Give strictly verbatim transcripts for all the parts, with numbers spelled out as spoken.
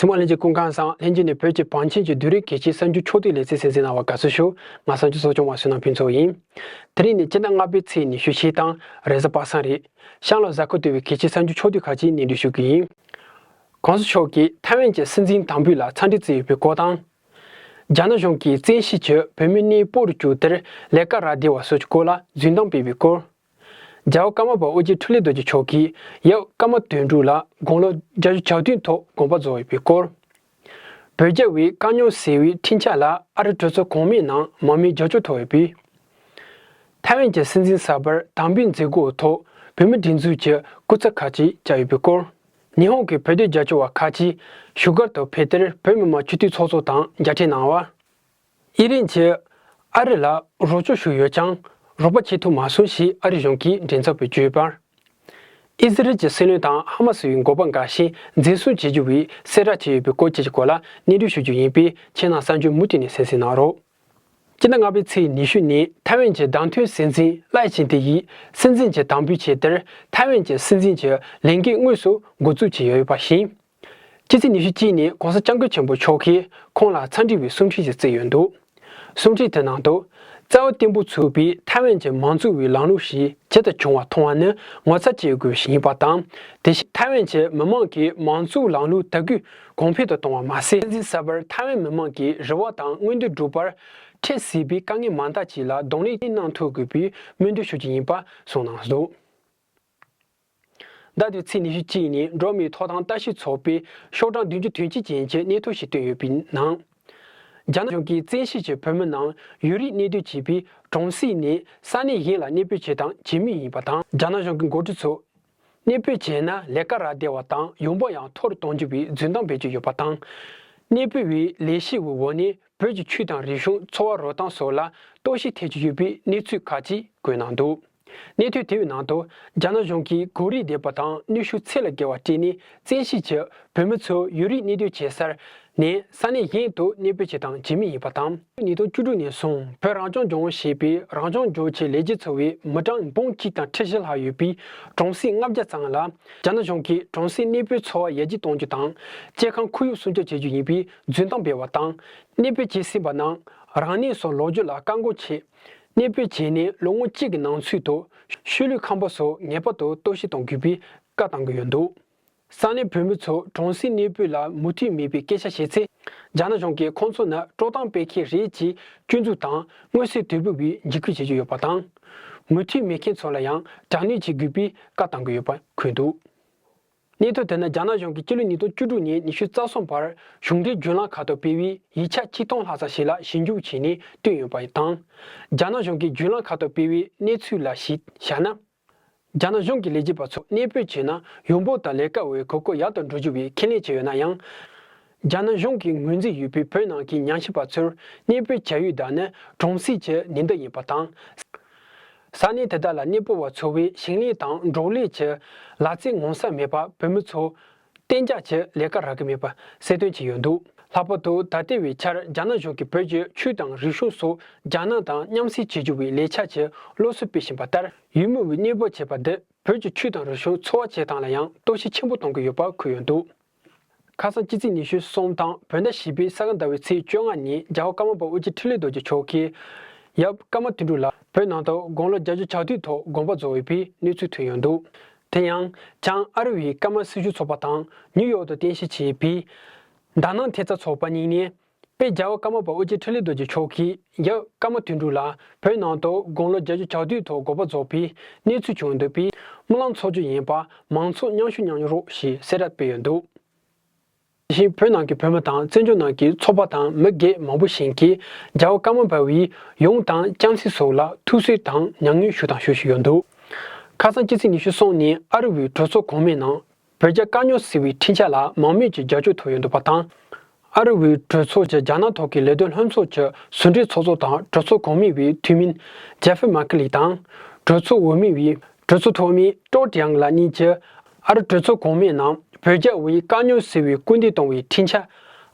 ཐུན་མོང་ལྷན་རྒྱས་སྐུ་ཁམས་བཟང་། ལྷན་རྒྱས་ནས་བོད་ཀྱི་བང་ཆེན་གྱི་བསྡུས་རིས་གལ་ཆེའི་གསར་འགྱུར་ཕྱོགས་བསྡུས་ལེ་ཚན་གསན་གཟིགས་གནང་བར་དགའ་བསུ་ཞུ། ང་གསར་འགྱུར་གཙོ་སྐྱོང་བ་བསོད་ནམས་ཕུན་ཚོགས་ཡིན། དེ་རིང་ནི་སྤྱི་ཟླ་ལྔ་པའི་ཚེས་ཉི་ཤུ་བཞི་དང་རེས་གཟའ་པ་སངས་རེད། གཤམ་ལ་གཟའ་འཁོར་བསྡུས་པའི་གལ་ཆེའི་གསར་འགྱུར་ཕྱོགས་བསྡུས་ཁག་ཅིག་སྙན་སྒྲོན་ཞུ་གི་ཡིན། གོང་ས་མཆོག་གིས་ཐའེ་ཝན་གྱི་སྲིད་འཛིན་དམ་འབུལ་ལ་འཚམས་འདྲི་བསྩལ་ཡོད་པའི་སྐོར་དང་། རྒྱ་ནག་གཞུང་གིས་བཙན་ཤེད་ཀྱིས་བོད་མི་གནས་སྤོ་རུ་བཅུག་དེར་ལས་ཀ་རག་བསྡད་པ་སོགས་ཀྱི་སྐོར་ལ་རྫུན་གཏམ་སྤེལ་བའི་སྐོར། རྒྱལ་བ་ཀརྨ་པ་དབུ་ཅན་འཕྲིན་ལས་རྡོ་རྗེ་མཆོག་གིས་ཡབ་ཀརྨ་དོན་གྲུབ་ལ་དགུང་ལོ་བརྒྱད་ཅུ་གྱ་བདུན་ཐོག་དགོངས་པ་རྫོགས་ཡོད་པའི་སྐོར། བོད་རྒྱ་བའི་དཀའ་རྙོག་སེལ་བའི་འཕྲིན་བཅར་ལ་ཨ་རི་གྲོས་ཚོགས་གོང་མའི་ནང་མང་མོས་རྒྱབ་སྐྱོར་ཐོབ་ཡོད་པས། ཐའེ་ཝན་གྱི་སྲིད་འཛིན་གསར་པར་དམ་འབུལ་མཛད་སྒོའི་ཐོག་བོད་མི་སྒྲིག་འཛུགས་ཀྱི་སྐུ་ཚབ་ཁག་ཅིག་བཅར་ཡོད་པའི་སྐོར། ཉི་ཧོང་གི་བོད་དོན་རྒྱབ་སྐྱོར་བ་ཁག་ཅིག་བཞུགས་སྒར་དུ་ཕེབས་དེར་བོད་མི་མང་སྤྱི་འཐུས་ཚོགས་གཙོ་དང་མཇལ་འཕྲད་གནང་བ། དབྱིན་རིམ་གྱི་ཨ་རི་ལ་རོགས་སྐྱོར་ཞུས་ཡོད་ཀྱང་རོགས་པ་བྱེད་ཐུབ་མ་སོང་ཞེས་ཨ་རི་གཞུང་གི་མགྲིན་ཚབ་པས་བརྗོད་པར། ཨི་ཟི་རལ་གྱི་སྲིད་བློན་དང་ཧ་མ་སི་ཡི་འགོ་པ་འགའ་ཤས་འཛིན་བཟུང་བྱེད་རྒྱུ་བའི་གསལ་བསྒྲགས་བྱས་ཡོད་པའི་སྐོར་བཅས་ཀྱི་སྐོར་ལ་སྙན་སྒྲོན་ཞུ་རྒྱུ་ཡིན་པས་ཁྱེད་རྣམས་གསར་འགྱུར་མུ་མཐུད་ནས་གསན་གཟིགས་གནང་རོགས། སྤྱི་ཟླ་ལྔ་པའི་ཚེས་ཉི་ཤུ་ཉིན་ཐའེ་ཝན་གྱི་བདམས་ཐོན་སྲིད་འཛིན་ལའེ་ཆིང་ཏེ་ཡིས་སྲིད་འཛིན་གྱི་དམ་འབུལ་བྱས་དེར་ཐའེ་ཝན་གྱི་སྲིད་འཛིན་གྱི་ལས་འགན་དངོས་སུ་འགོ་འཛུགས་བྱས་ཡོད་པ་བཞིན། སྤྱི་ཚེས་ཉི་ཤུ་གཅིག་ཉིན་གོང་ས་སྐྱབས་མགོན་ཆེན་པོ་མཆོག་གིས་ཁོང་ལ་འཚམས་འདྲི་བའི་གསུང་འཕྲིན་ཞིག་བསྩལ་ཡོད་འདུག་གསུང་འཕྲིན་དེ་ནང་དུ། རྩ་བ་བརྟན་པོ་ཚུགས་པའི་ཐའེ་ཝན་གྱི་མང་གཙོ་བའི་ལམ་ལུགས་ཤིག་ཇི་ལྟར་བྱུང་བ་མཐོང་བ་ནི་ངོ་མཚར་སྐྱེ་དགོས་ཤིག་ཡིན་པ་དང་། དེ་བཞིན་ཐའེ་ཝན་གྱི་མི་མང་གིས་མང་གཙོའི་ལམ་ལུགས་དར་རྒུད་གོང་འཕེལ་དུ་གཏོང་བ་མ་ཟད། སྲིད་འཛིན་གསར་པར་ཐའེ་ཝན་མི་མང་གི་རེ་བ་དང་མངོན་འདོད་བསྒྲུབ་པར་འཕྲད་སྲིད་པའི་དཀའ་ངལ་མང་དག་ཅིག་ལ་གདོང་ལེན་གནང་ཐུབ་དགོས་པའི་སྨོན་འདུན་ཞུ་རྒྱུ་ཡིན་པ་གསུངས་གནང་འདུག་ཟླ་འདིའི་ཚེས་ཉི་ཤུ་གཅིག་ཉིན་འགྲོ་བ་མིའི་ཐོབ་ཐང་ལྟ་ཞིབ་ཚོགས་པས་ཤོག་གྲངས་བདུན་ཅུ་དོན་གཅིག་ཅན་གྱི་གནས་ཐོ་ཞིག་བཏོན་ཡོད་པའི་ནང་། རྒྱ་ནག་གཞུང་གིས་བཙན་ཤེད་ཀྱིས་བོད་མི་རྣམས་ཡུན་རིང་གནས་སྡོད་བྱེད་པའི་གྲོང་གསེབ་ནས་ས་གནས་གཞན་ལ་གནས་སྤོས་བྱེད་སྟངས་ཇི་མི་ཡིན་པ་དང་། རྒྱ་ནག་གཞུང་གི་འགོ་ཁྲིད་ཚོས་གནས་སྤོས་བྱས་ན་ལས་ཀ་རག་བདེ་བ་དང་ཡོང་འབབ་ཡང་མཐོ་རུ་གཏོང་རྒྱུ་བའི་རྫུན་གཏམ་སྤེལ་གྱི་ཡོད་པ་དང་། གནས་སྤོས་པའི་ལས་གཞིའི་འོག་ནས་བོད་ཀྱི་ཆོས་དང་རིག་གཞུང་འཚོ་བ་རོལ་སྟངས་སོགས་ལ་གཏོར་བཤིག་ཐེབས་ཀྱི་ཡོད་པའི་གནས་ཚུལ་ཁག་ཅིག་བཀོད་གནང་འདུག་གནས་ཚུལ་དེའི་ནང་དུ་རྒྱ་ནག་གཞུང་གིས་གོ་རིམ་ལྡན་པ་དང་གནོན་ཤུགས་ཚད་ལས་བརྒལ་བ་སྤྲད་ནས་བཙན་ཤེད་ཀྱིས་བོད་མི་ཚོ་ཡུན་རིང་གནས་སྡོད་བྱེད་སར་ནས་ས་གནས་གཞན་དུ་གནས་སྤོས་བྱེད་སྟངས་ཇི་མི་ཡིན་པ་དང་། ཉིས་སྟོང་བཅུ་དྲུག་ནས་བཟུང་བོད་རང་སྐྱོང་ལྗོངས་ཞེས་པའི་རང་སྐྱོང་ལྗོངས་ཀྱི་ལས་བྱེད་ཚོ་བའི་མི་གྲངས་འབུམ་གཅིག་དང་ཁྲི་བཞི་ལྷག་ཡོད་པའི་གྲོང་གསེབ་ལྔ་བརྒྱ་ཙམ་ལ་རྒྱ་ནག་གཞུང་གིས་གྲོང་གསེབ་གནས་སྤོས་འཚོ་བ་ཡར་རྒྱས་གཏོང་རྒྱུ་དང་སྐྱེ་ཁམས་ཁོར་ཡུག་སྲུང་སྐྱོབ་བྱེད་རྒྱུ་ཡིན་པའི་རྫུན་གཏམ་སྤེལ་བ་དང་། གནས་སྤོས་བྱས་ཟིན་པ་རྣམས་རང་གནས་སུ་ལོག་རྒྱུ་ལ་བཀག་འགོག་ཆེད། གནས་སྤོས་བྱས་ནས་ལོ་ངོ་གཅིག་གི་ནང་ཚུད་དུ་ཤུལ་ལུས་ཁང་པ་སོགས་ངེས་པར་དུ་གཏོར་བཤིག་གཏོང་དགོས་པའི་བཀའ་གཏོང་གི་ཡོད་འདུག་ས་གནས་བོད་མི་ཚོ་གྲོང་གསེབ་གནས་སྤོས་ལ་མོས་མཐུན་མེད་པའི་སྐད་ཆ་བཤད་ཚེ། རྒྱ་ནག་གཞུང་གིས་ཁོང་ཚོ་ནི་དཀྲོག་གཏམ་སྤེལ་མཁན་རེད་ཅེས་སྐྱོན་འཛུགས་དང་མངོན་གསལ་དོད་པོ་བའི་འཇིགས་སྐུལ་བྱེད་ཀྱི་ཡོད་པ་དང་། མོས་མཐུན་མེད་མཁན་ཚོ་ལ་ཡང་དྲག་གནོན་བྱེད་དགོས་པའི་བཀའ་གཏོང་གི་ཡོད་པ་འཁོད་འདུག་གནས་ཐོ་དེ་ནི་རྒྱ་ནག་གཞུང་གིས་སྤྱི་ལོ་ཉིས་སྟོང་བཅུ་དྲུག་ནས་ཉི་ཤུ་རྩ་གསུམ་བར་གཞུང་འབྲེལ་བརྒྱུད་ལམ་ཁག་ཏུ་སྤེལ་བའི་ཡིག་ཆ་ཆིག་སྟོང་ལྷག་ཙམ་ཞིག་ལ་ཞིབ་འཇུག་བྱས་ནས་བཏོན་ཡོད་པ་དང་། རྒྱ་ནག་གཞུང་གིས་བརྒྱུད་ལམ་ཁག་ཏུ་སྤེལ་བའི་གནས་ཚུལ་ལ་གཞི་བཞག་ན། རྒྱ་ནག་གཞུང་གི་ལས་བྱེད་པ་ཚོ་གནས་སྤོས་བྱས་ན་ཡོང་འབབ་དང་ལས་ཀ་བའི་དགོས་མཁོ་ཡག་ཏུ་འགྲོ་རྒྱུ་བའི་ཁས་ལེན་བྱས་ཡོད་ན་ཡང་། རྒྱ་ནག་གཞུང་གིས་ངོས་འཛིན་ཡོད་པའི་བོད་ནང་གི་ཉམས་ཞིབ་པ་ཚོར་གནས་སྤོས་བྱ་ཡུལ་དག་ནི་གྲོང་གསེབ་ཀྱི་ཉེ་འདབས་ཡིན་པ་དང་། ས་གནས་དེ་དག་ལ་གནས་སྤོ་བ་ཚོ་བའི་ཞིང་ལས་དང་འབྲོག་ལས་ཀྱི་ལག་རྩལ་ངོམ་ས་མེད་པར་བོད་མི་ཚོ་གཏན་འཇགས་ཀྱི་ལས་ཀ་རག་གི་མེད་པ་གསལ་སྟོན་བྱས་ཡོད་འདུག་ལྷག་པར་དུ་ད་ལྟའི་བའི་ཆར་རྒྱ་ནག་གཞུང་གིས་བོད་ཀྱི་ཆོས་དང་རིག་གཞུང་སོགས་རྒྱ་ནག་དང་མཉམ་བསྲེས་བྱེད་རྒྱུ་བའི་ལས་འཆར་གྱི་སློབ་གསོ་སྤེལ་བཞིན་པ་ལྟར་ཡུལ་མི་བའི་གནས་སྤོ་བྱས་པ་འདི་བོད་ཀྱི་ཆོས་དང་རིག་གཞུང་འཚོ་བ་བྱེད་སྟངས་ལ་ཡང་གཏོར་བཤིག་ཆེན་པོ་གཏོང་གི་ཡོད་པ་འཁོད་ཡོད་འདུག་ཁ་སང་སྤྱི་ཚེས་ཉི་ཤུ་གསུམ་དང་བོད་ཟླ་བཞི་པའི་ས་ག་ཟླ་བའི་ཚེས་བཅོ་ལྔ་ཉིན་རྒྱལ་བ་ཀརྨ་པ་དབུ་ཅན་འཕྲིན་ལས་རྡོ་རྗེ་མཆོག་གིས་ཡབ་ཀརྨ་དོན་གྲུབ་ལ་བོད་ནང་དུ་དགུང་ལོ་བརྒྱད་ཅུ་གྱ་བདུན་ཐོག་དགོངས་པ་རྫོགས་ཡོད་པའི་གནས་ཚུལ་ཐོན་ཡོད་འདུག་དེ་ཡང་བྱང་ཨ་རི་བའི་ཀརྨ་སྲི་ཞུ་ཚོགས་པ་དང་ནིའུ་ཡོག་ཏུ་རྟེན་གཞི་བྱས་པའི་དཱ་ནང་ཐེབས་རྩ་ཚོགས་པ་གཉིས་ནས། དཔལ་རྒྱལ་བ་ཀརྨ་པ་དབུ་ཅན་འཕྲིན་ལས་རྡོ་རྗེ་མཆོག་གིས་ཡབ་ཀརྨ་དོན་གྲུབ་ལ་བོད་ནང་དུ་དགུང་ལོ་བརྒྱད་ཅུ་གྱ་བདུན་ཐོག་དགོངས་པ་རྫོགས་པའི་གནས་ཚུལ་བྱུང་འདུག་པས་སྨོན་ལམ་ཚོགས་རྒྱུ་ཡིན་པ་མང་ཚོགས་མཉམ་ཞུགས་གནང་རོགས་ཞེས་གསལ་བསྒྲགས་སྤེལ་ཡོད་འདུག་དེ་བཞིན་བོད་ནང་གི་བོད་མི་དང་བཙན་བྱོལ་ནང་གི་ཚོགས་པ་དང་མི་སྒེར་མང་པོ་ཞིག་གིས་རྒྱལ་བ་ཀརྨ་པ་བའི་ཡུམ་དང་བྱམས་སྲིད་སོགས་ལ་ཐུགས་གསོ་དང་མྱ་ངན་ཞུ་དང་ཞུ་བཞིན་ཡོད་འདུག་ཁ་སང་སྤྱི་ཚེས་ཉི་ཤུ་གསུམ་ཉིན་ཨ་རི་བའི་གྲོས་ཚོགས་གོང་མའི་ནང་། བོད་རྒྱ་དཀའ་རྙོག་སེལ་བའི་འཕྲིན་བཅར་ལ་མང་མོས་ཀྱི་རྒྱབ་སྐྱོར་ཐོབ་ཡོད་འདུག་པ་དང་། ཨ་རི་བའི་གྲོས་ཚོགས་ཀྱི་རྒྱ་ནག་ཐོག་གི་ལས་དོན་ལྷན་ཚོགས་ཀྱི་ཟུང་འབྲེལ་ཚོགས་གཙོ་དང་གྲོས་ཚོགས་གོང་མའི་བའི་འཐུས་མི་ཇེ་ཧྥེ་མཱ་ཁེ་ལི་དང་། གྲོས་ཚོགས་འོག་མའི་བའི་གྲོས་ཚོགས་ཐོག་མའི་ཀྲོ་ཀྲི་ཡང་ལགས་གཉིས་ཀྱིས་ཨ་རི་གྲོས་ཚོགས་གོང་མའི་ནང་བོད་རྒྱ་བའི་དཀའ་རྙོག་སེལ་བའི་སྐུལ་འདེད་གཏོང་བའི་འཕྲིན་བཅར་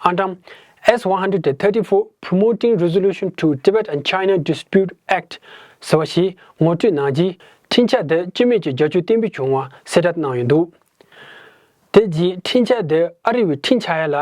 ཨང་གྲངས་S one hundred thirty-four Promoting Resolution to Tibet and China Dispute Act ཟེར་བ་ཞིག་ངོ་སྤྲོད་གནང་རྗེས་འཕྲིན་བཅར་འདི་སྤྱི་མོས་ཀྱི་རྒྱབ་སྐྱོར་བརྟན་པོ་བྱུང་བ་གསལ་བསྒྲགས་གནང་ཡོད་འདུག་དེ་རྗེས་འཕྲིན་བཅར་འདི་ཨ་རི་བའི་འཕྲིན་ཆགས་ཡ་ལ་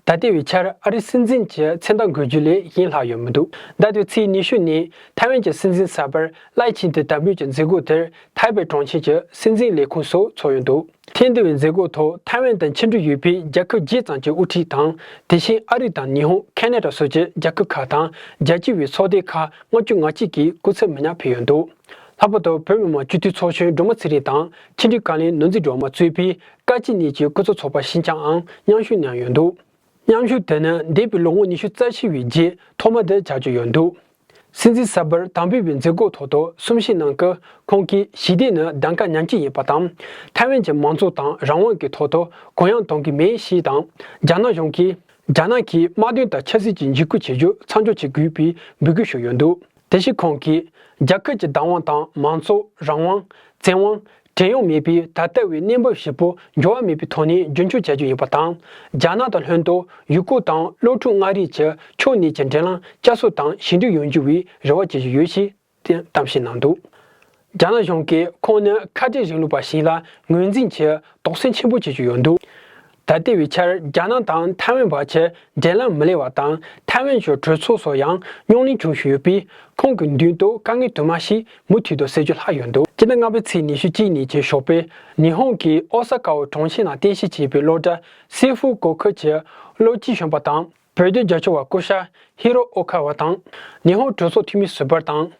ད་ལྟའི་བའི་ཆར་ཨ་རིའི་སྲིད་འཛིན་གྱི་མཚན་རྟགས་འགོད་རྒྱུ་ལས་གཞན་ལྷག་ཡོད་མི་འདུག་ཟླ་འདིའི་ཚེས་ཉི་ཤུ་ཉིན་ཐའེ་ཝན་གྱི་སྲིད་འཛིན་གསར་པར་ལའེ་ཆིང་ཏེ་དམ་འབུལ་གྱི་མཛད་སྒོ་དེར་ཐའེ་པེ་གྲོང་ཁྱེར་གྱི་སྲིད་འཛིན་ལས་ཁུངས་སུ་ཚོགས་ཡོད་འདུག་ཐེངས་འདིའི་མཛད་སྒོའི་ཐོག་ཐའེ་ཝན་དང་ཕྱི་འབྲེལ་ཡོད་པའི་རྒྱལ་ཁབ་བརྒྱད་ཙམ་གྱི་དབུ་ཁྲིད་དང་། དེ་བཞིན་ཨ་རི་དང་ཉི་ཧོང་། ཁེ་ན་ཌ་སོགས་ཀྱི་རྒྱལ་ཁབ་ཁག་དང་རྒྱལ་སྤྱི་བའི་ཚོགས་སྡེ་ཁག་ལྔ་བཅུ་ང་གཅིག་གིས་སྐུ་ཚབ་མི་སྣ་ཕེབས་ཡོད་འདུག་ལྷག་པར་དུ་བོད་མི་མང་སྤྱི་འཐུས་ཚོགས་གཞོན་སྒྲོལ་མ་ཚེ་རིང་དང་ཕྱི་དྲིལ་བཀའ་བློན་ནོར་འཛིན་སྒྲོལ་མ་གཙོས་པའི་བཀའ་སྤྱི་གཉིས་ཀྱི་སྐུ་ཚབ་ཚོགས་པ་ཞིག་ཀྱང་མཉམ་ཞུགས་གནང་ཡོད་འདུག་མཉམ་ཞུགས་དེ་ནི་འདས་པའི་ལོ་ངོ་ཉི་ཤུ་རྩ་བཞི་བའི་རྗེས་ཐོག་མ་དེ་ཆགས་ཀྱི་ཡོད་འདུག་སྲིད་འཛིན་གསར་པར་དམ་འབུལ་བའི་མཛད་སྒོའི་ཐོག་ཏུ་གསུང་བཤད་གནང་སྐབས་ཁོང་གིས་ཞི་བདེ་ནི་གདམ་ག་ཉམས་ཅན་ཡིན་པ་དང་། ཐའེ་ཝན་གྱི་མང་གཙོ་དང་རང་དབང་གི་ཐོག་ཏུ་གུ་ཡངས་གཏོང་གི་མེད་ཞེས་དང་། རྒྱ་ནག་གཞུང་གིས་རྒྱ་ནག་གིས་དམག་དོན་དང་ཆབ་སྲིད་ཀྱི་འཇིགས་སྐུལ་བྱེད་རྒྱུ་མཚམས་འཇོག་བྱེད་དགོས་པའི་འབོད་སྐུལ་ཞུས་ཡོད་འདུག་དེ་བཞིན་ཁོང་གིས་རྒྱལ་ཁབ་ཀྱི་བདག་དབང་དང་མང་གཙོ། རང་དབང་། བཙན་དབང་། བྲན་གཡོག་མེད་པའི་ད་ལྟ་བའི་གནས་བབ་ཞིག་པོ་འགྱུར་བ་མེད་པའི་ཐོག་ནས་རྒྱུན་འཁྱོངས་བྱ་རྒྱུ་ཡིན་པ་དང་། རྒྱ་ནག་དང་ལྷན་དུ་ཡུལ་སྐོར་དང་གློག་འཕྲུལ་མངའ་རིས་ཀྱི་ཕྱོགས་གཉིས་ཀྱི་འབྲེལ་ལམ་བསྐྱར་གསོ་དང་ཞི་འགྲིག་ཡོང་རྒྱུ་བའི་རེ་བ་བྱེད་ཀྱི་ཡོད་ཞེས་གཏམ་བཤད་གནང་འདུག་རྒྱ་ནག་གཞུང་གིས་ཁོང་ནི་ཁ་བྲལ་རིང་ལུགས་པ་ཞིག་ལ་ངོས་འཛིན་གྱིས་དོགས་ཟོན་ཆེན་པོ་བྱེད་ཀྱི་ཡོད་འདུག་ད་ལྟའི་བའི་ཆར་རྒྱ་ནག་དང་ཐའེ་ཝན་བར་གྱི་འབྲེལ་ལམ་མི་ལེགས་པ་དང་། ཐའེ་ཝན་གྱི་གྲོས་ཚོགས་སུ་ཡང་རྙོག་གླེང་བྱུང་བཞིན་ཡོད་པས། ཁོང་གི་མདུན་དུ་དཀའ་ངལ་དུ་མ་ཞིག་མུ་མཐུད་དུ་སེལ་རྒྱུ་ལྷག་ཡོད་འདུག་སྤྱི་ཟླ་ལྔ་པའི་ཚེས་ཉི་ཤུ་གཅིག་ཉིན་གྱི་ཞོགས་པའི་ཉི་ཧོང་གི་ཨོ་ས་ཀའོ་གྲོང་ཁྱེར་ནང་རྟེན་གཞི་བྱས་པའི་སློབ་གྲྭ་སེ་ཧྥུ་གོ་ཁུལ་གྱི་སློབ་སྤྱི་གཞོན་པ་དང་། བོད་དོན་རྒྱབ་སྐྱོར་བ་སྐུ་ཞབས་ཧི་རོ་ཨོ་ཁ་བ་དང་། ཉི་ཧོང་གྲོས་ཚོགས་འཐུས་མི་ཟུར་པ་དང་།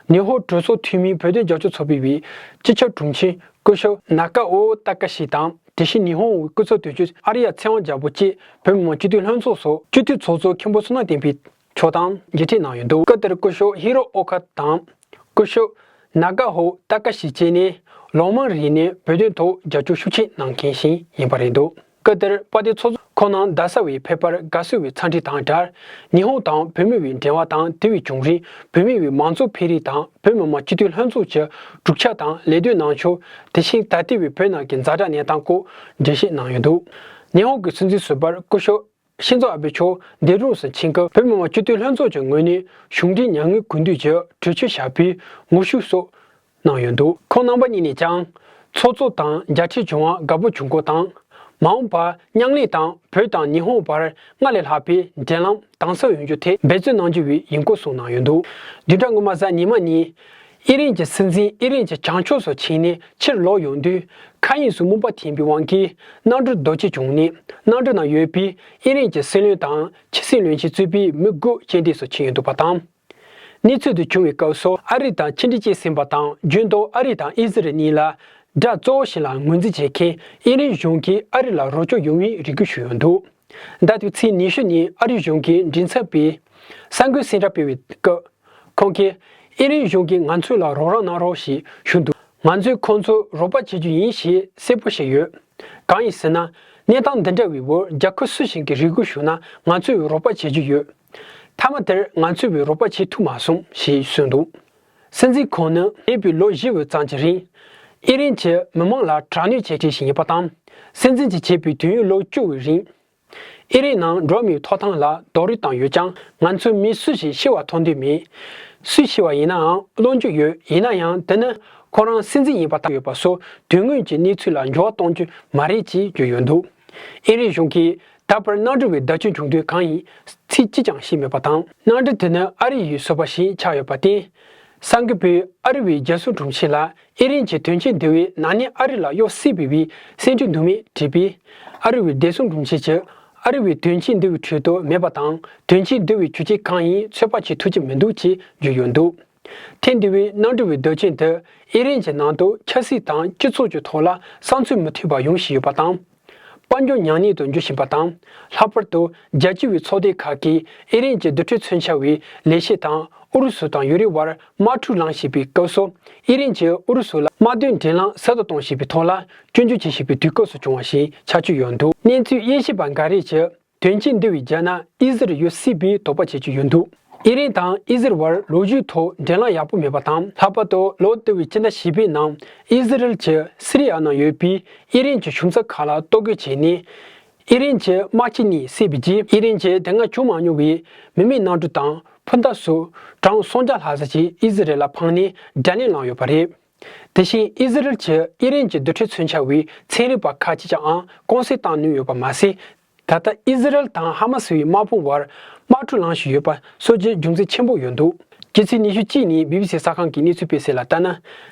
ཉི་ཧོང་གྲོས་ཚོགས་འཐུས་མི་བོད་དོན་རྒྱབ་སྐྱོར་ཚོགས་པའི་སྤྱི་ཁྱབ་དྲུང་ཆེ་སྐུ་ཞབས་ན་ཀ་ཨོ་ཏཱ་ཀ་ཤི་དང་། དེ་བཞིན་ཉི་ཧོང་སྐུ་ཚབ་དོན་གཅོད་ཨར་ཡ་ཚེ་དབང་རྒྱལ་པོ་བཅས་བོད་མི་མང་སྤྱི་འཐུས་ལྷན་ཚོགས་སུ་སྤྱི་འཐུས་ཚོགས་གཙོ་མཁན་པོ་བསོད་ནམས་བསྟན་འཕེལ་མཆོག་དང་མཇལ་འཕྲད་གནང་ཡོད་འདུག་སྐབས་དེར་སྐུ་ཞབས་ཧི་རོ་ཨོ་ཁ་དང་། སྐུ་ཞབས་ན་ཀ་ཧོ་ཏཱ་ཀ་ཤི་བཅས་ནི་ལོ་མང་རིང་ནས་བོད་དོན་ཐོག་རྒྱབ་སྐྱོར་ཤུགས་ཆེ་གནང་མཁན་ཞིག་ཡིན་པ་རེད་འདུག་སྐབས་དེར་དཔལ་ལྡན་ཚོགས་གཙོ་ཁོང་རྣམ་རྡ་ས་བའི་ཕེབས་པར་དགའ་བསུ་བའི་འཚམས་འདྲི་དང་སྦྲགས། ཉི་ཧོང་དང་བོད་མི་བའི་འབྲེལ་བ་དང་། དེ་བའི་བྱུང་རིམ། བོད་མི་བའི་མང་གཙོ་འཕེལ་རིམ་དང་། བོད་མི་མང་སྤྱི་འཐུས་ལྷན་ཚོགས་ཀྱི་གྲུབ་ཆ་དང་ལས་དོན་གནང་ཕྱོགས། དེ་བཞིན་ད་ལྟའི་བའི་བོད་ནང་གི་ཛ་དྲག་གནས་སྟངས་སྐོར་འགྲེལ་བཤད་གནང་ཡོད་འདུག་ཉི་ཧོང་གི་སྲིད་འཛིན་ཟུར་པར་སྐུ་ཞབས་ཤིན་ཛོ་ཨ་བྷེ་མཆོག་འདས་གྲོངས་སུ་ཕྱིན་སྐབས། བོད་མི་མང་སྤྱི་འཐུས་ལྷན་ཚོགས་ཀྱི་ངོས་ནས་གཞུང་འབྲེལ་མྱ་ངན་གུས་འདུད་ཀྱི་གྲོས་ཆོད་བཞག་པའི་ངོ་ཤུགས་སོགས་གནང་ཡོད་འདུག་ཁོང་རྣམ་པ་གཉིས་ནས་ཀྱང་། ཚོགས་གཙོ་དང་མཇལ་འཕྲད་བྱུང་བར་དགའ་པོ་བྱུང་སྐོར་དང་། མ་འོངས་པར་མཉམ་ལས་དང་བོད་དང་ཉི་ཧོང་བར་སྔར་ལས་ལྷག་པའི་འབྲེལ་ལམ་དམ་ཟབ་ཡོང་རྒྱུ་ཐད་འབད་བརྩོན་གནང་རྒྱུ་བའི་ཡིན་སྐོར་གསུངས་གནང་ཡོད་འདུག་བདུན་ཕྲག་སྔོན་མ་གཟའ་ཉི་མ་ཉིན། ཨི་རན་གྱི་སྲིད་འཛིན་ཨི་རན་གྱི་བྱང་ཕྱོགས་སུ་ཕྱིན་ནས་ཕྱིར་ལོག་ཡོང་དུས། མཁའ་དབྱིངས་སུ་རྨོངས་པ་ཐེབས་པའི་དབང་གིས་གནམ་གྲུ་རྡོ་ཆས་བྱུང་ནས། གནམ་གྲུ་ནང་ཡོད་པའི་ཨི་རན་གྱི་སྲིད་བློན་དང་ཕྱི་སྲིད་བློན་ཆེན་གཙོས་པའི་མི་དགུ་རྐྱེན་འདས་སུ་ཕྱིན་ཡོད་འདུག་པ་དང་། གནས་ཚུལ་དེ་བྱུང་བའི་སྐབས་སུ་ཨ་རི་དང་ཕྱི་འབྲེལ་བཅས་ཟིན་པ་དང་། རྒྱུན་དུ་ཨ་རི་དང་ཨི་ཟི་རལ་གཉིས་ལ་དགྲ་གཙོ་བོ་ཞིག་ལ་ངོས་འཛིན་བྱེད་མཁན་ཨི་རན་གཞུང་གིས་ཨ་རི་ལ་རོགས་སྐྱོར་ཡོང་བའི་རེ་སྐུལ་ཞུས་ཡོད་འདུག་ཟླ་འདིའི་ཚེས་ཉི་ཤུ་ཉིན་ཨ་རི་གཞུང་གི་མགྲིན་ཚབ་པས་གསར་འགོད་གསལ་བསྒྲགས་སྤེལ་བའི་སྐབས། ཁོང་གིས་ཨི་རན་གཞུང་གིས་ང་ཚོ་ལ་རོགས་རམ་གནང་རོགས་ཞེས་ཞུས་འདུག་ང་ཚོས་ཁོང་ཚོར་རོགས་པ་བྱེད་རྒྱུ་ཡིན་ཞེས་གསལ་པོ་བཤད་ཡོད། གང་ཡིན་ཟེར་ན། གནས་སྟངས་འདི་འདྲ་བའི་འོག་རྒྱལ་ཁབ་སུ་ཞིག་གིས་རེ་སྐུལ་ཞུས་ན་ང་ཚོས་རོགས་པ་བྱེད་རྒྱུ་ཡོད། མཐའ་མ་དེར་ང་ཚོས་རོགས་པ་བྱེད་ཐུབ་མ་སོང་ཞེས་གསུངས་འདུག་སྲིད་འཛིན་ཁོང་ནི་འདས་པའི་ལོ་བཞི་བོ་ཙམ་གྱི་རིང་། ཨི་རན་གྱི་མི་མང་ལ་དྲག་གནོན་བྱས་བྱས་ཤིག་ཡིན་པ་དང་། སྲིད་འཛིན་གྱིས་བྱས་པའི་དུས་ཡུན་ལོ་བཅུ་བའི་རིང་། ཨི་རན་ནང་འགྲོ་བ་མིའི་ཐོབ་ཐང་ལ་རྡོག་རོལ་བཏང་ཡོད་ཀྱང་། ང་ཚོས་མི་སུ་ཞིག་ཤི་བ་མཐོང་འདོད་མེད། སུ་ཤི་བ་ཡིན་ནའང་བློ་འགྱོད་ཡོད། ཡིན་ན་ཡང་དེ་ནི་ཁོ་རང་སྲིད་འཛིན་ཡིན་པ་ལྟར་ཡོད་པ་སོགས་དོན་དངོས་ཀྱི་གནས་ཚུལ་ལ་འགྱུར་བ་གཏོང་རྒྱུ་མ་རེད་ཅེས་བརྗོད་ཡོད་འདུག་ཨི་རན་གཞུང་གིས་ད་བར་གནམ་གྲུ་བའི་བརྡབ་ཆག་བྱུང་དུས་གང་ཡིན་ཚིག་གཅིག་ཀྱང་བཤད་མེད་པ་དང་། གནམ་གྲུ་དེ་ནི་ཨ་རི་ཡི་བཟོ་པ་ཞིག་ཆགས་ཡོད་པར་བརྟེན། གསར་འགོད་པས་ཨ་རི་བའི་རྒྱལ་སྲུང་དྲུང་ཆེ་ལ། ཨི་རན་གྱི་དོན་ཆེན་འདི་བས་ན་ནིང་ཨ་རི་ལ་གཡོག་སྲིད་པའི་བའི་སེམས་ཁྲལ་འདུག་མེད་དྲིས་པས། ཨ་རི་བའི་བདེ་སྲུང་དྲུང་ཆེ་གྱིས་ཨ་རི་བའི་དོན་ཆེན་འདི་བའི་ཁྲོད་དུ་མེད་པ་དང་། དོན་ཆེན་འདི་བའི་ཇུས་ཆེན་གང་ཡིན་ཚོད་དཔག་བྱེད་ཐུབ་ཀྱི་མི་འདུག་ཅེས་བརྗོད་ཡོད་འདུག་ཐེངས་འདི་བའི་གནམ་གྲུ་བའི་བརྡབ་ཆག་འདི་ཨི་རན་གྱི་ནང་དུ་ཆབ་སྲིད་དང་སྤྱི་ཚོགས་ཀྱི་ཐོག་ལ་བསམ་ཚུལ་མི་མཐུན་པ་ཡོང་བཞིན་ཡོད་པ་དང་། དཔལ་འབྱོར་ཉམས་ཉེས་དུ་འགྱུར་བཞིན་པ་དང་། ལྷག་པར་དུ་རྒྱལ་སྤྱི་བའི་ཚོགས་སྡེ་ཁག་གིས་ཨི་རན་གྱི་རྡུལ་ཕྲན་མཚོན་ཆ་བའི་ལས་བྱེད་དང་ཨུ་རུ་སུ་དང་ཡུ་རོབ་བར་དམག་འཁྲུག་ལངས་བཞིན་པའི་སྐབས་སུ། ཨི་རན་གྱིས་ཨུ་རུ་སུ་ལ་དམག་དོན་འབྲེལ་ལམ་ཟུར་དུ་གཏོང་བཞིན་པའི་ཐོག་ལ་སྐྱོན་བརྗོད་བྱེད་བཞིན་པའི་དུས་སྐབས་སུ་བྱུང་བ་ཞིག་ཆགས་ཀྱི་ཡོད་འདུག་གནས་ཚུལ་དབྱེ་ཞིབ་པ་འགའ་རེས་ཀྱིས། དོན་རྐྱེན་འདི་བའི་རྒྱབ་ན་ཨི་ཟི་རལ་ཡོད་སྲིད་པའི་དོགས་པ་བྱེད་ཀྱི་ཡོད་འདུག་ཨི་རན་དང་ཨི་ཟི་རལ་བར་ལོ་རྒྱུས་ཐོག་འབྲེལ་ལམ་ཡག་པོ་མེད་པ་དང་། ལྷག་པར་དུ་ལོ་དེ་བའི་སྤྱི་ཟླ་བཞི་པའི་ནང་ཨི་ཟི་རལ་གྱིས་སི་རི་ཡ་ནང་ཡོད་པའི་ཨི་རན་གྱི་གཞུང་ཚབ་ཁག་ལ་གཏོར་རྒོལ་བྱས་ནས། ཨི་རན་གྱི་དམག་སྤྱི་གཉིས་བསད་པའི་རྗེས། ཨི་རན་གྱི་དེ་སྔ་བྱུང་མ་མྱོང་བའི་མི་མེད་གནམ་གྲུ་དང་འཕུར་མདའ་སོགས་གྲངས་སུམ་བརྒྱ་ལྷག་ཙམ་ཞིག་ཨི་ཟི་རལ་ལ་འཕངས་ནས་དགྲ་ལན་བསླངས་ཡོད་པ་རེད། དེ་བཞིན་ཨི་ཟི་རལ་གྱིས་ཨི་རན་གྱི་རྡུལ་ཕྲན་མཚོན་ཆ་བའི་ཚན་རིག་པ་ཁག་ཅིག་ཀྱང་ཀུང་སི་བཏང་ནུས་ཡོད་པ་མ་ཟད། ད་ལྟ་ཨི་ཟི་རལ་དང་ཧ་མ་སི་བའི་དམག་དཔུང་བར་དམག་འཁྲུག་ལངས་བཞིན་ཡོད་པ་སོགས་ཀྱི་རྒྱུ་མཚན་ཆེན་པོ་ཡོད་འདུག། ཕྱི་ཚེས་ཉི་ཤུ་གཅིག་ཉིན་བི་བི་སི་གསར་ཁང་གི་གནས་ཚུལ་སྤེལ་གསལ་ལ་ལྟར་ན།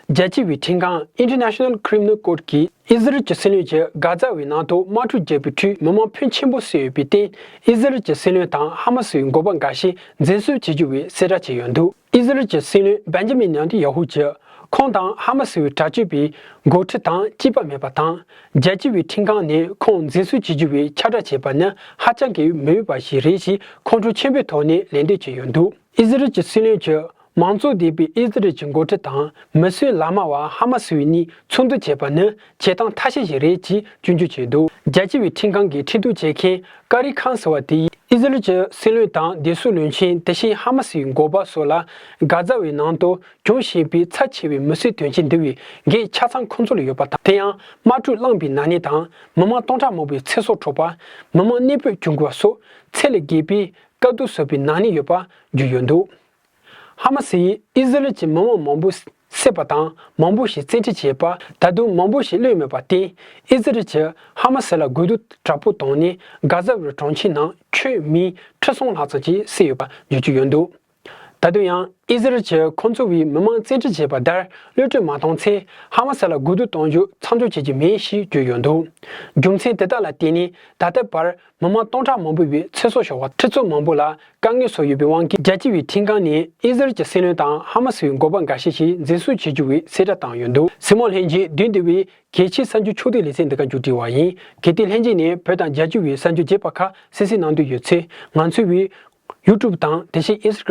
རྒྱལ་སྤྱི་བའི་ཁྲིམས་ཁང་International Criminal Court གིས་ཨི་ཟི་རལ་གྱི་སྲིད་བློན་གྱིས་གྷ་ཛ་བའི་ནང་དུ་དམག་འཁྲུག་བརྒྱབ་པའི་ཁྲོད་མི་མང་ཕོན་ཆེན་པོ་གསོས་ཡོད་པའི་སྟེང་། ཨི་ཟི་རལ་གྱི་སྲིད་བློན་དང་ཧ་མ་སི་བའི་འགོ་པ་འགའ་ཤས་འཛིན་བཟུང་བྱེད་རྒྱུ་བའི་གསལ་བསྒྲགས་བྱས་ཡོད་འདུག། ཨི་ཟི་རལ་གྱི་སྲིད་བློན་བན་ཇ་མིན་ནེ་ཐན་ཡ་ཧུ་གྱིས་ཁོང་དང་ཧ་མ་སི་བའི་དྲག་སྤྱོད་པའི་འགོ་ཁྲིད་དང་གཅིག་པ་མེད་པ་དང་། རྒྱལ་སྤྱི་བའི་ཁྲིམས་ཁང་ནས་ཁོང་འཛིན་བཟུང་བྱེད་རྒྱུ་བའི་ཁྱབ་བསྒྲགས་བྱས་པ་ནི་ཧ་ཅང་གི་མི་འོས་པ་ཞིག་རེད་ཅེས་ཁོང་ཁྲོ་ཆེན་པོའི་ཐོག་ནས་ལན་འདེབས་བྱས་ཡོད་འདུག། ཨི་ཟི་རལ་གྱི་སྲིད་བློན་གྱིས་མང་གཙོ་ལྡན་པའི་ཨི་ཟི་རལ་གྱི་འགོ་ཁྲིད་དང་མི་གསོད་ལག་དམར་བ་ཧ་མ་སི་བའི་གཉིས་ཚོགས་འདུ་བྱས་པ་ནི་བྱེད་སྟངས་ཐ་ཤལ་ཞིག་རེད་ཅེས་སྐྱོན་བརྗོད་བྱས་འདུག། རྒྱལ་སྤྱི་བའི་ཁྲིམས་ཁང་གིས་ཁྲིམས་གཏུག་བྱེད་མཁན་ཀ་རི་ཁཱན་ཟེར་བ་དེ་ཡིས་ཨི་ཟི་རལ་གྱི་སྲིད་བློན་དང་བདེ་སྲུང་བློན་ཆེན། དེ་བཞིན་ཧ་མ་སི་བའི་འགོ་པ་སོགས་ལ་གྷ་ཛ་བའི་ནང་དུ་འབྱུང་བཞིན་པའི་ཚབས་ཆེ་བའི་མི་གསོད་དོན་རྐྱེན་འདི་བའི་འགན་ཆ་ཚང་ཁོང་ཚོ་ལ་ཡོད་པ་དང་། དེ་ཡང་དམག་འཁྲུག་བསླངས་པའི་ན་ནིང་དང་མི་མང་སྟོང་ཕྲག་མང་པོའི་ཚེ་སྲོག་འཕྲོག་པ། མི་མང་གནས་སྤོས་བྱུང་དགོས་པ་སོགས་ཚད་ལས་བརྒལ་བའི་དཀའ་སྡུག་བཟོས་པའི་ན་ནིང་ཡོད་པ་བརྗོད་ཡོད་འདུག། ཧ་མ་སི་ཡིས་ཨི་ཟི་རལ་གྱི་མི་མང་མང་པོ་བསད་པ་དང་མང་པོ་ཞིག་བཙན་ཁྲིད་བྱས་པ། ད་དུང་མང་པོ་ཞིག་གློད་མེད་པར་བརྟེན། ཨི་ཟི་རལ་གྱིས་ཧ་མ་སི་ལ་རྒོལ་རྡུང་དྲག་པོ་བཏང་ནས་གྷ་ཟ་བའི་གྲོང་ཁྱེར་ནང་ཁྱོན་མི་ཁྲི་གསུམ་ལྷག་ཙམ་ཞིག་བསད་ཡོད་པ་བརྗོད་ཀྱི་ཡོད་འདུག། ད་དུང་ཡང་ཨི་ཟི་རལ་གྱིས་ཁོང་ཚོ་བའི་མི་མང་བཙན་ཁྲིད་བྱས་པ་དེར་གློད་གྲོལ་མ་བཏང་ཚེ་ཧ་མ་སི་ལ་རྒོལ་རྡུང་གཏོང་རྒྱུ་མཚམས་འཇོག་བྱེད་ཀྱི་མེད་ཞེས་བརྗོད་ཡོད་འདུག། རྒྱུ་མཚན་དེ་དག་ལ་བརྟེན་ནས་ད་ལྟའི་བར་མི་མང་སྟོང་ཕྲག་མང་པོ་བའི་ཚེ་སྲོག་ཤོར་བ། ཁྲི་ཚོ་མང་པོ་ལ་དཀའ་ངལ་བཟོ་ཡོད་པའི་དབང་གིས་རྒྱལ་སྤྱི་བའི་ཁྲིམས་ཁང་ནས་ཨི་ཟི་རལ་གྱི་སྲིད་བློན་དང་ཧ་མ་སི་བའི་འགོ་པ་འགའ་ཤས་ཤིག་འཛིན་བཟུང་བྱེད་རྒྱུ་བའི་གསལ་བསྒྲགས་བཏང་ཡོད་འདུག། གཟིགས་མོ་ལྷན་རྒྱས། བདུན་འདི་བའི་གལ་ཆེའི་གསར་འགྱུར་ཕྱོགས་བསྡུས་ལེ་ཚན་འདི་ག་མཇུག་སྒྲིལ་བ་ཡིན། གལ་ཏེ་ལྷན་རྒྱས་ནས་བོད་དང་རྒྱ་གར་བའི་གསར་འགྱུར་རྒྱས་པ་ཁག་གསན་གཟིགས་གནང་འདོད་ཡོད་ཚེ། ང་ཚོའི་བའི་ཡུ་ཊུབ་དང་དེ་བཞིན་ཨིན་སི་ཊ་གྷི་རམ་